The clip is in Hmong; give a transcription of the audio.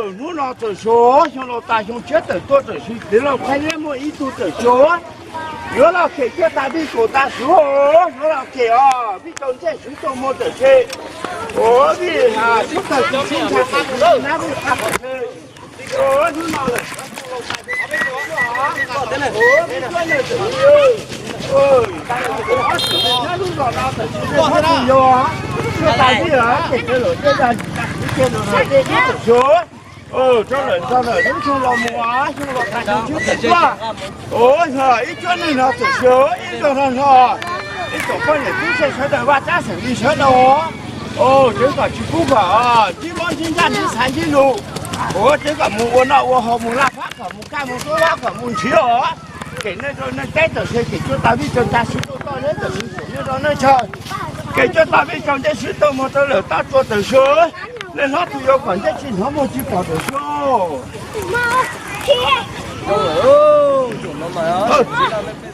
Hnub no txawm xyuas xyoo laus tas xyoo tshiab tawm tuaj txawm xyuas, txiv laus Thaib Liab muaj ib tug txawm xyuas, yuav los kem cuaj tag vij kaum tag suav, yuav los kem os, vij tau ntsej swv tau muag txawm se, ua vij sub tawg tsis sub ntshai txawm se, nab vij qab txawm se. Hnub no lawm, vij cuaj neeg txawm se, nab lub zos no txawm se, yog cuaj tag vij os, kem cuaj lawm, tej dag tsis tag kuv kem lawm, tej txawm xyuas. Rau lawm txog lawm lub xyoo los mus, xyoo los tag xyoo tshiab tawm tuaj. Ua yog ib cuab neeg no txawm xyuas ib zaug no no, ib tsoom poj niam tub se sawv daws vaj tsab xeem li sawv daws, tseev kom tsis pub kom ntsib mob ntsib ntsaj ntsib xav ntsib lus, ua tseev kom mus ua noj ua haus mus laj fab kom mus kaj mus tuab fab kom mus nrhiav os. Kem neej rau neej teb txawm se, kem cuaj tag vij tau ntsej swv tau toj neb txawm se, kem neej rau neej chaw, kem cuaj tag vij tau ntsej swv tau muag tau lawm tab tsuas txawm se. Nej hlob tus yuav kom ntsej tsis hnov muag tsis pom txawm se.